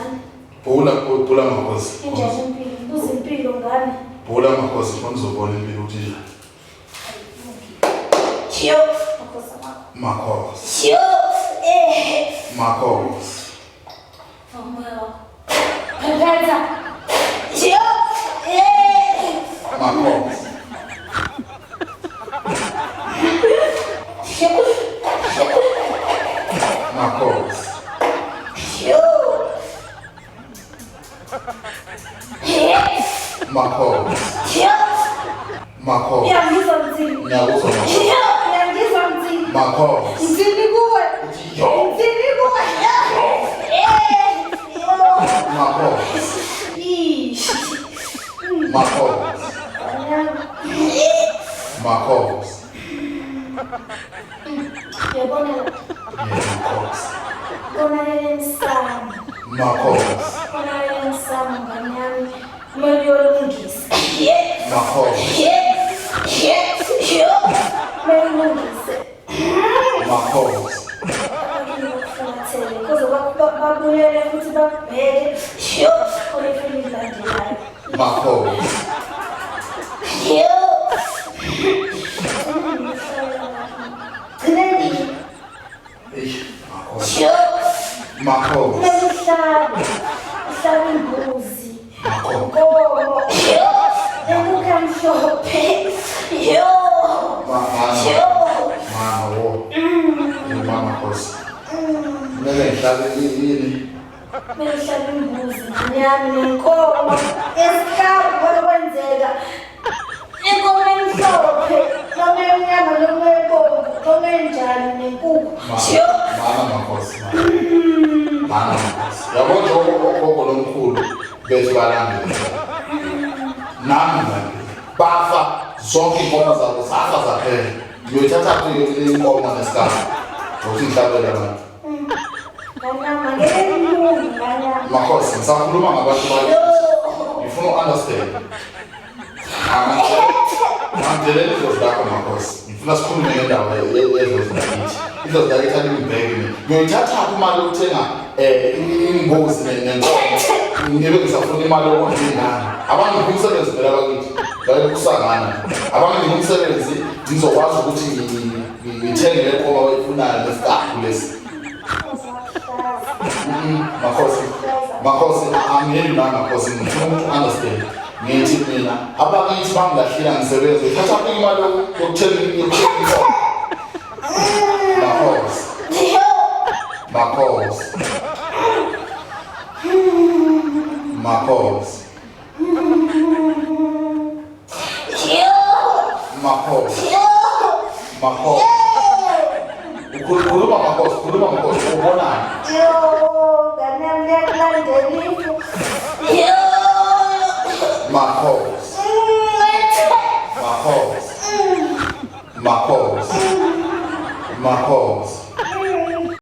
Ngane. Bhula bhula makhosi. Injani impilo? Buza impilo ngane. Bhula makhosi khona uzobona impilo ukuthi injani. Yo. Makhosi wakho. Makhosi. Yo. Eh. Makhosi. Umoya wakho. Phephetha. Yo. Eh. Makhosi. Yo. Makhosi. Yo. Makhosi. Yo. Makhosi. Uyangizwa Mthini? Ngiyakuzwa makhosi. Yo, uyangizwa Mthini? Makhosi. Mthini kuwe. Uthi yo. Mthini kuwe. Eh. Yo. Makhosi. Ish. Makhosi. Makhosi. Uyabona la? Yeah, makhosi. Konakele emsamo. Makhosi. Konakele emsamo ngane yami. Kumele uyolungisa. Yeah. Makhosi. Yeah. Yeah. Yo. Kumele ulungise. Makhosi. Abakini kuze babuyele futhi bakubheke. Yo. Khona ifilimu ilandelayo. Makhosi. Yo. Gcineni. Eish, makhosi. Yo. Makhosi. Kumele uhlabe. Uhlabe imbuzi. Makhosi. Inkomo. Yo. Enkukhu emhlophe. Yo. Mama. Yo. Mama wo. Mama makhosi. Kumele ngihlabe yini? Kumele uhlabe imbuzi ngane yami nenkomo. Esihlabu kodwa kwenzeka. Inkomo emhlophe. Noma emnyama noma ebomvu noma enjani nenkukhu. Yo. Mama makhosi. Mama makhosi. Yabo nje ogogo nomkhulu bethu balambile. Nami ngilambile. Bafa zonke iy'nkomo zabo zafa zaphela. Ngiyoyithatha phi inkomo nesikhathi? Ngokuthi ngihlabele abantu. Ngane yami angeke kulunge ngane yami. Makhosi, ngisakhuluma ngabantu bakithi. Yo. Ngifuna u-understand. Angidelela idlozi lakho makhosi. Ngifuna sikhulume ngendaba yedlozi lakithi. Idlozi lakithi alingibheki mina. Ngiyoyithathaphi imali yokuthenga imbuzi nenkomo? Ngibe ngisafuna imali yokondla iy'ngane. Abangiphi umsebenzi phela bakithi. Vele kusangana. Abangiphi umsebenzi ngizokwazi ukuthi ngithenge le nkomo abayifunayo nesikafu lesi. Makhosi, makhosi, angiyeli la makhosi, ngifuna ukuthi understand. Ngithi mina abakithi bangilahlile ngisebenza. Uthatha phi imali yokuthenga inkomo? Makhosi, makhosi. Makhosi. Makhosi. Makhosi. Ukhuluma makhosi, khuluma makhosi, ubonani? Yo, ngane yami liyakulandela ifu.